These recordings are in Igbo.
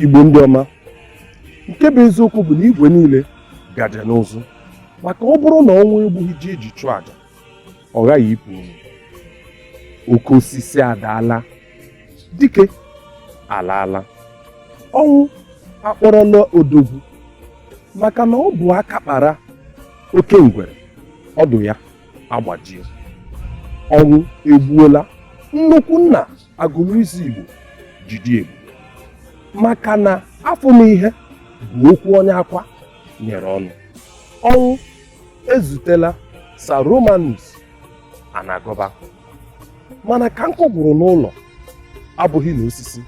Igbo ndị ọma, nke bụ eziokwu bụ na igwe niile gaje n'ụzụ, maka ọ bụrụ na ọnwụ egbughị ji eji chụọ àjà, ọ ghaghị ịpụ uru. Oke osisi adaala, dike alaala, ọnwụ akpọrọla odogwu, maka na ọ bụ aka kpara oke ngwere, ọdụ ya agbajie. Ọnwụ egbuola nnukwu nna Agụlụ-Ụzọ Igbo jide ebube, maka na afụ m ihe bụ okwu onye akwa nyere ọnụ. Ọnwụ ezutela Sir Romanus Anagọba, mana ka nkụ gwụrụ n'ụlọ abụghị na osisi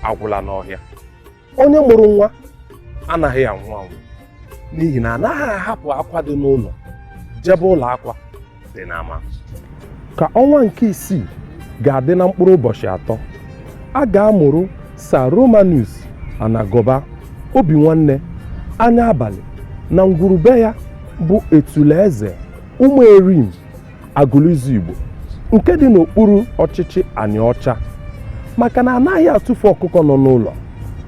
agwụla n'ọhịa. Onye mụrụ nwa anaghị anwụ anwụ, n'ihi na anaghị ahapụ akwa dị n'ụlọ jebe ụlọ akwa dị n'ama. Ka ọnwa nke isii ga-adị na mkpụrụ ụbọchị 3, a ga-amụrụ Sir Romanus Anagọba obi nwanne anya abalị na ngwurube ya bụ Etule Eze Ụmụerim Agụlụ-Ụzọ Igbo nke dị n'okpuru ọchịchị Anịọcha, maka na anaghị atụfu ọkụkọ nọ n'ụlọ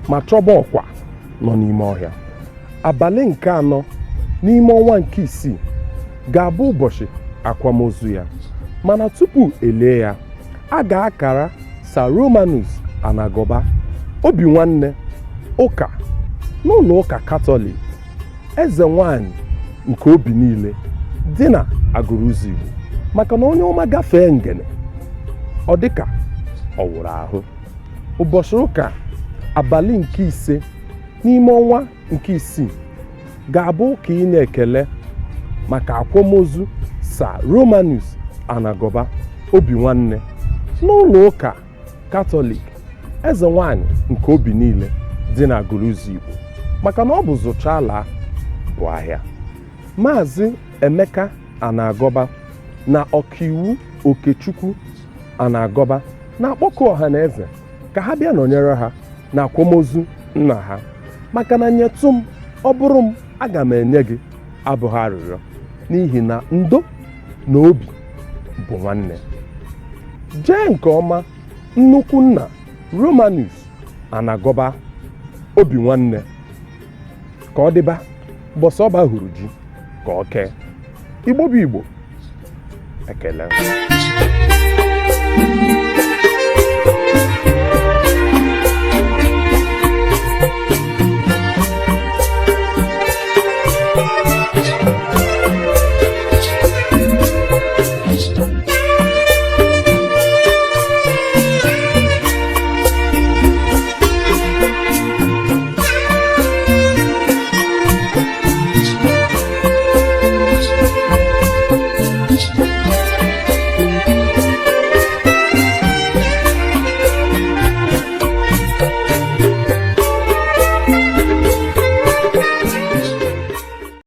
ma chọba ọkwa nọ n'ime ọhịa. Abalị nke 4 n'ime ọnwa nke isii ga-abụ ụbọchị akwamozu ya, mana tupu elie ya, a ga-akara Sir Romanus Anagọba obi nwanne ụka n'ụlọ ụka Katọlik Eze Nwanyị nke obi niile dị na Agụlụ-Ụzọ Igbo, maka na onye ọma gafee ngene, ọ dịka ọ wụrụ ahụ. Ụbọchị ụka abalị nke 5 n'ime ọnwa nke isii ga-abụ ụka inye ekele maka akwamozu Sir Romanus Anagọba obi nwanne n'ụlọ ụka Katọlik Eze Nwanyị nke obi niile dị na Agụlụ-Ụzọ Igbo, maka na ọ bụ zụchaa laa bụ ahịa. Maazị Emeka Anagọba na ọkaiwu Okechukwu Anagọba na-akpọku ọha na eze ka ha bịa nọnyere ha na akwamozu nna ha, maka na nyetụ m, ọ bụrụ m aga m enye gị abụghị arịrịọ, n'ihi na ndo na obi bụ nwanne. Jee nke ọma, nnukwu nna Romanus Anagọba obi nwanne, ka ọ dịba bọsọ ọba hụrụ ji ka ọ kee. Igbo bụ Igbo, ekele.